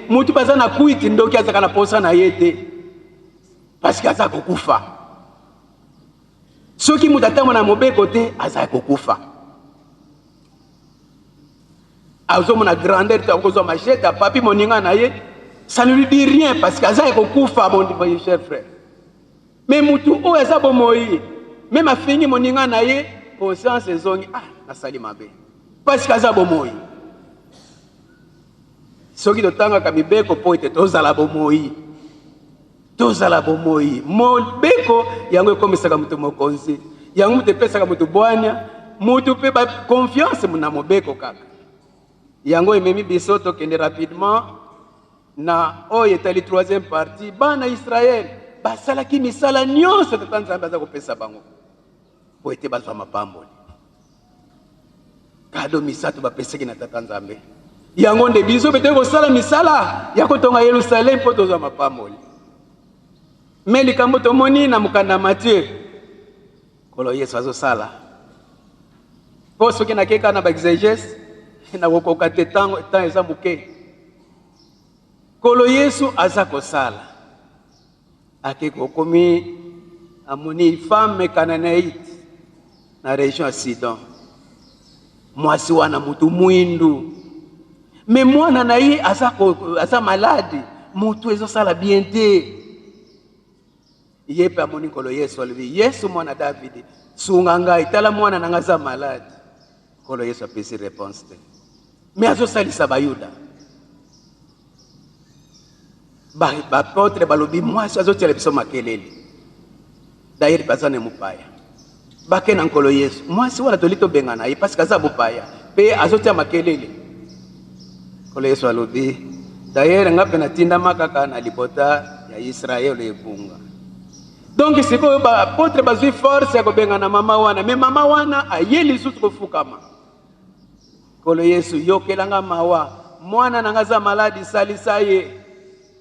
Motu mpe aza na kwiti, ndoki azalaka na posa na ye te, parce que aza kokufa. Soki moto atambola na mobeko te, aza kokufa. Azomona grandeur te, akozwa machette apapi moninga na ye, ça ne lui dit rien parce que aza ya kokufa, mon cher frère. Mais mutu oyo aza bomoi, meme afingi moninga na ye, conscience ezongi, ah, nasali mabe, parce que aza bomoi. Soki totangaka mibeko mpo ete tozala bomoi, tozala bomoi. Mobeko yango ekomisaka moto mokonzi, yango moto epesaka moto bwanya, moto mpe ba confiance na mobeko kaka. Yango ememi biso tokende rapidement na oyo etali troisième partie. Bana Israël basalaki misala nyonso Tata Nzambe aza kopesa bango mpo ete bazwa mapamboli. Kado misato bapesaki na Tata Nzambe, yango nde biso mpe toyei kosala misala ya kotonga Yerusaleme mpo tozwa mapamboli. Me likambo tomoni na mokanda Matthieu, Nkolo Yesu azosala mpo soki nakei kaka na baexegese nakokoka te, ntango eza moke. Nkolo Yesu aza kosala, ake kokomi amoni femme cananéite na region ya Sidon, mwasi wana mutu mwindu, me mwana na ye aza, aza malade, mutu ezosala bien te. Ye mpe amoni Nkolo Yesu, alobi, Yesu mwana Davidi, sunga ngai, tala mwana na ngai aza malade. Nkolo Yesu apesi réponse te, me azosalisa Bayuda. Bapotre balobi mwasi azotiela biso makelele, d'ailleurs baza na mopaya, bake na Nkolo Yesu, mwasi wana toli tobengana ye parce que aza mopaya mpe azotia makelele. Nkolo Yesu alobi, d'ailleurs nga mpe natindama kaka na libota ya Israël ebunga. Donc sikoyo bapotre bazwi force ya kobengana mama wana, me mama wana aye lisusu kofukama. Nkolo Yesu, yokela nga mawa, mwana na nga aza maladi, salisa ye.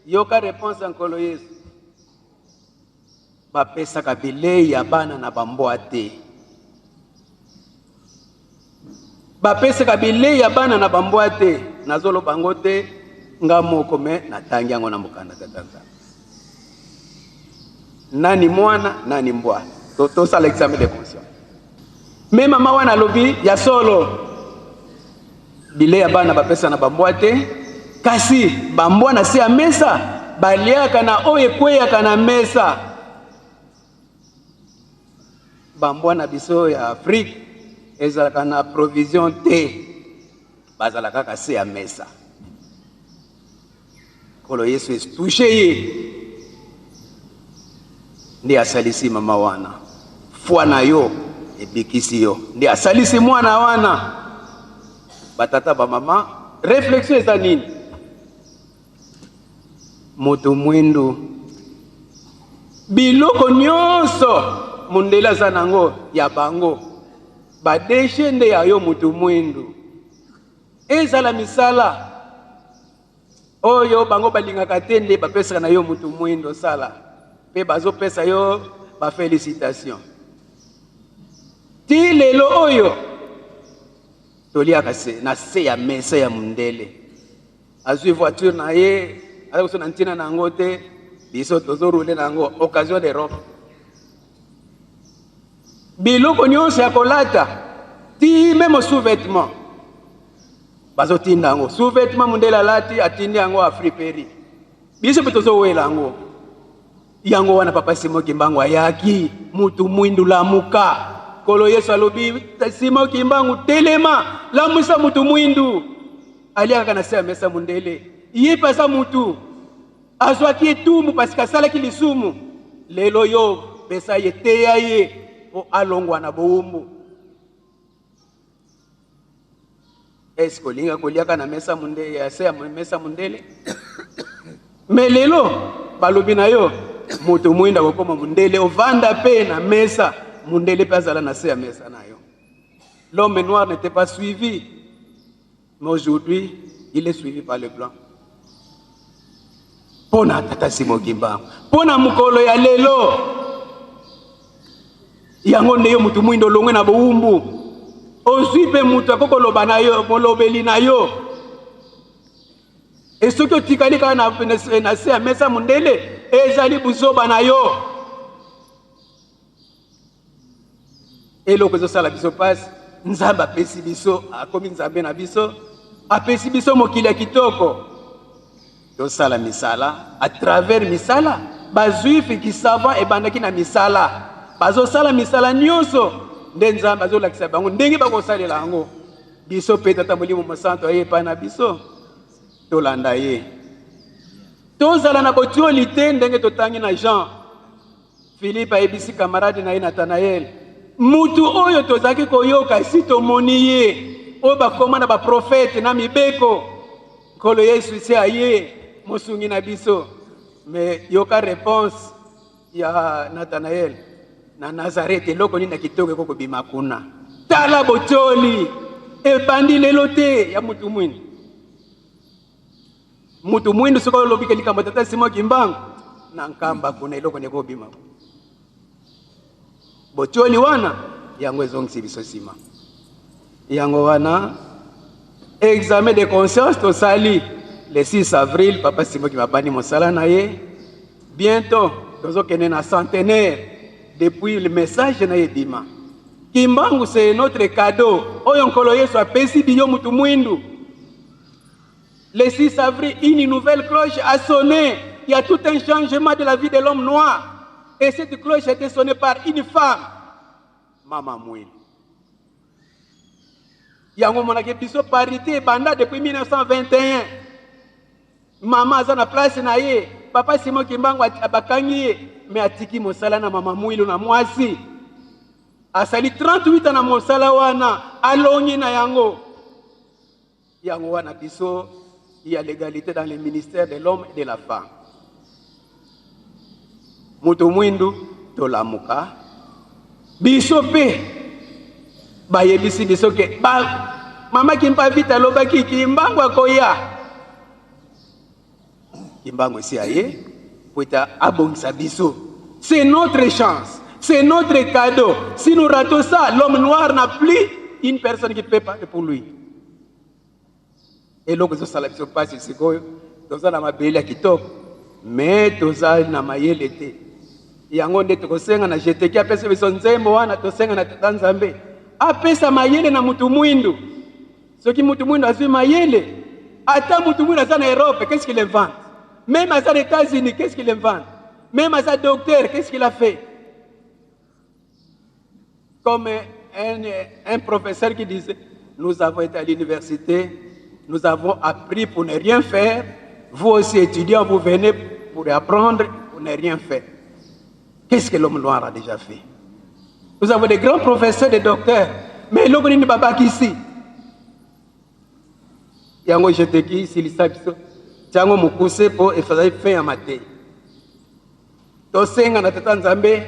Yoka réponse ya Nkolo Yesu. Bapesaka bilei ya bana na bambwa te. Bapesaka bilei ya bana na bambwa te. Nazoloba yango te nga moko, me natangi yango na mokanda Tata Nzambe. Nani mwana, nani mbwa? Tosala examen de conscience. Me mama wana alobi ya solo, bilei ya bana bapesa na bambwa te, kasi bambwa na se ya mesa baliaka na oyo ekweyaka na mesa. Bambwa na biso ya Afrique ezalaka na provision te, bazala kaka se ya mesa. Nkolo Yesu etouche ye nde asalisi mama wana, foi na yo ebikisi yo, nde asalisi mwana wana. Batata ba mama, réflexion eza nini? Moto mwindu, biloko nyonso mondele aza nango ya bango, badeshe nde ya yo moto mwindu. Ezala misala oyo bango balingaka te nde bapesaka na yo moto mwindo osala, mpe bazopesa yo ba felicitation. Ti lelo oyo toliaka se na se ya mesa ya mondele, azwi voiture na ye, aza koso na ntina na yango te, biso tozorule na yango occasion d'Europe. Biloko nyonso ya kolata ti meme sous-vêtement bazotinda yango. Sous-vêtement mondele alati, atindi yango afriperi, biso mpe tozowela yango. Yango wana papa Simon Kimbangu ayaki, mutu mwindu lamuka. Nkolo Yesu alobi, Simon Kimbangu telema, lamusa mutu mwindu. Aliaka na se ya mesa mondele, ye mpe aza mutu, azwaki etumbu parce que asalaki lisumu. Lelo yo pesa ye, teya ye mpo alongwa na bowumbu. Est-ce que olinga koliaka na mesa mondele, ya se ya mesa mondele? Me lelo balobi na yo moto mwinda kokoma mondele, ovanda pe na mesa mondele pe azala na se ya mesa na yo. L'homme noir n'était pas suivi, mais aujourd'hui il est suivi par le blanc. Pona tata Simon Kimbangu, pona mokolo ya lelo, yango nde yo motu mwindo olongwe na bowumbu, ozwi mpe moto akoki koloba na yo, molobeli na yo. E soki otikali kaka na se ya mesa mondele, ezali buzoba na yo. Eloko ezosala biso mpasi, Nzambe apesi biso, akomi Nzambe na biso, apesi biso mokili ya kitoko, tosala misala. A travers misala, bajuif kisava ebandaki na misala, bazosala misala nyonso nde Nzambe azolakisa bango ndenge bakosalela yango. Biso mpe Tata Molimo Mosantu aye epai na biso, tolanda ye, tozala na botioli te. Ndenge totangi na Jean, Philippe ayebisi camarade na ye Nathanael, mutu oyo tozalaki koyoka esi tomoni ye, oyo bakoma na baprofete na mibeko, Nkolo Yesu esi aye, mosungi na biso. Me yoka réponse ya Nathanael: na Nazareth eloko nini na kitoko ekoki kobima kuna? Tala botioli ebandi lelo te ya mutu mwindu. Mutu mwindu soki olobi ke likambo tata Simon Kimbangu na Nkamba kuna eloko nde ekobima, botioli wana yango ezongisi biso nsima. Yango wana examen de conscience tosali le 6 avril, papa Simon Kimbangu abandi mosala na ye. Bientôt tozokende na centenaire depuis le message na ye ebima. Kimbangu, c'est notre cadeau oyo Nkolo Yesu apesi biyo mutu mwindu. Le 6 avril, une nouvelle cloche a sonné. Il y a tout un changement de la vie de l'homme noir. Et cette cloche a été sonnée par une femme, Mama Mwilu. Yango monaki biso parité ebanda depuis 1921. Mama aza na place na ye, papa Simon Kimbangu bakangi ye, me atiki mosala na Mama Mwilu na mwasi. Asali 38 ans na mosala wana, alongi na yango. Yango wana biso il y a l'égalité dans le ministère de l'homme et de la femme. Moto mwindu tolamuka, biso mpe bayebisi biso ke ba, mama Kimpa Vita alobaki Kimbangu akoya. Kimbangu esi aye po ete abongisa biso. C'est notre chance, c'est notre cadeau. Si nous ratons ça, l'homme noir n'a plus une personne qui peut parler pour lui. Eloko ezosala biso mpasi sikoyo, toza na mabele ya kitoko, me toza na mayele te. Yango nde tokosenga na Jeteki apesa biso nzembo wana, tosenga na Tata Nzambe apesa mayele na mutu mwindu. Soki mutu mwindu azwi mayele, ata mutu mwindu aza na Europe, qu'est-ce qu'il invente? Même aza na États-Unis, qu'est-ce qu'il invente? Même aza docteur, qu'est-ce qu'il a fait? Comme un professeur qui disait, nous avons été à l'université, nous avons appris pour ne rien faire. Vous aussi étudiants, vous venez pour apprendre, pour ne rien faire. Qu'est-ce que l'homme noir a déjà fait? Nous avons des grands professeurs, des docteurs, mais eloko nini babakisi? Yango jeteki silisa biso tiango mokuse mpo ezali fin ya mateyi. Tosenga na Tata Nzambe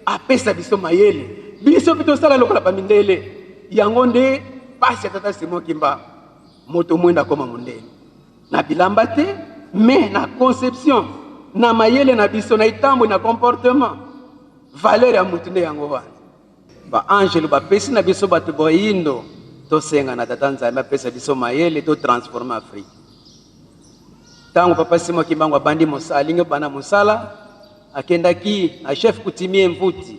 apesa biso mayele, biso mpe tosala lokola bamindele. Yango nde pasi ya tata Simon Kimba, moto mwinda akoma mondele na bilamba te, mais na conception, na mayele na biso, na etambo, na comportement, valeur ya motu nde yango wana. Baangelu bapesi na biso bato boyindo, tosenga na Tata Nzambe apesa biso mayele totransforme Afrique. Ntango papa Simon Kimbangu abandi mosala, alingi banda mosala, akendaki na chef coutumier Mvuti.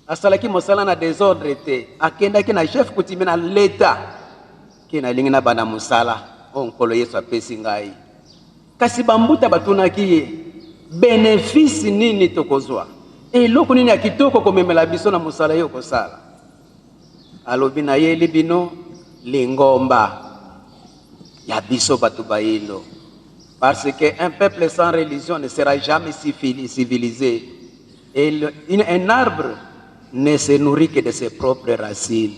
Asalaki mosala na desordre te, akendaki na chef coutumier na leta ke nalingi nabanda mosala oyo Nkolo Yesu apesi ngai. Kasi bambuta batunaki ye, benefisi nini tokozwa? Eloko nini ya kitoko komemela biso na mosala yo okosala? Alobi, nayeli bino lingomba ya biso bato bayindo, parce que un peuple sans religion ne sera jamais civilisé et un arbre ne se nourrit que de ses propres racines.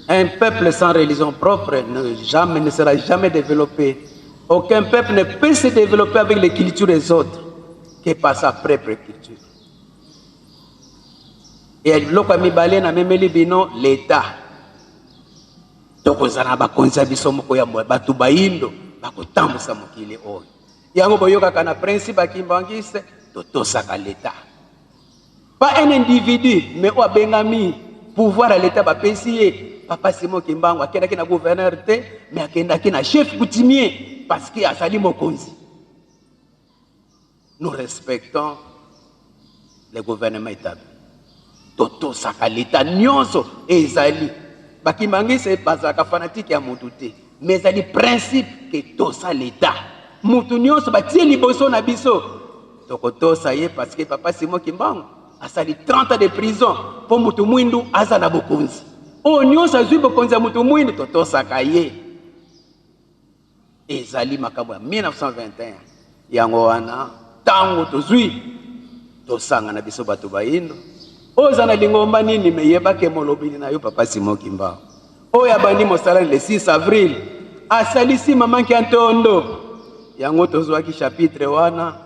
Un peuple sans religion propre ne sera jamais développé. Aucun peuple ne peut se développer avec les cultures des autres que par sa propre culture. Et eloko ya mibale namemeli bino l'État. Tokozala na bakonzi ya biso moko ya bato bayindo bakotambusa mokili oyo. Yango boyokaka na principe ya Kimbanguiste, totosaka l'État. Pas un individu, mais oyo abengami Pouvoir ya l'Etat bapesi ye. Papa Simon Kimbangu akendaki na gouverneur te, mais akendaki na chef coutumier parce que azali mokonzi. Nous respectons le gouvernement établi. Totosaka l'Etat nyonso ezali. Bakimbangiste bazalaka fanatique ya motu te, mais ezali principe ke tosa l'Etat. Motu nyonso batie liboso na biso tokotosa ye parce que Papa Simon Kimbangu asali 30 ans de prison mpo motu mwindu aza na bokonzi. Oyo nyonso azwi bokonzi ya motu mwindu totosaka ye. Ezali makambo ya 1921. Yango wana ntango tozwi tosangana biso bato bayindo, oyo oza na lingomba nini, me yebake molobeli na yo Papa Simon Kimbangu oyo abandi mosala le 6 avril, asalisi mama Nkiantondo. Yango tozwaki chapitre wana,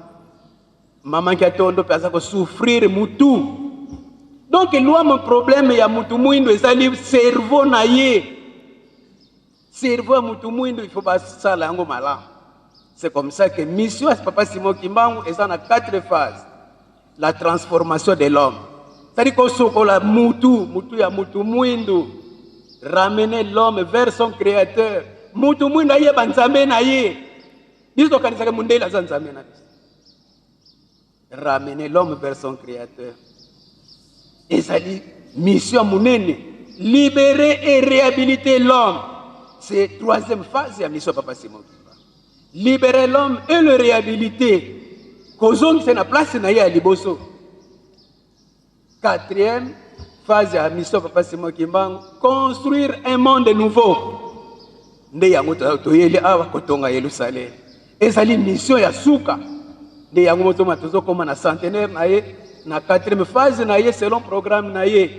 mama Nkiantondo mpe aza kosouffrir mutu. Donc loi mo problème ya mutu mwindu ezali cerveau na ye. Cerveau ya mutu mwindu il faut basala yango malamu. C'est comme ça que mission ya Papa Simon Kimbangu eza na 4 phases. La transformation de l'homme, c'est-à-dire kosokola mutu, mutu ya mutu mwindu, ramener l'homme vers son créateur. Mutu mwindu ayeba Nzambe na ye. Biso tokanisaka mundele aza Nzambe na biso. Ramener l'homme vers son créateur ezali mission monene. Libérer et réhabiliter l'homme, c'est troisième phase ya mission ya Papa Simon Kimbangu. Libérer l'homme et le réhabiliter, kozongisa na place na ye ya liboso. Quatrième phase ya mission Papa Simon Kimbangu, construire un monde nouveau. Nde yango toyeli awa kotonga Yerusalem. Ezali mission ya suka. Nde yango mozoma tozokoma na centenaire na ye, na quatrième phase na ye selon programme na ye,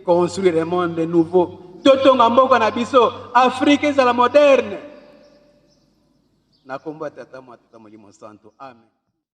construire un monde nouveau. Totonga mboka na biso, Afrique ezala moderne. Na kombo ya Tata, Mwana, Tata Molimo Santo. Amen.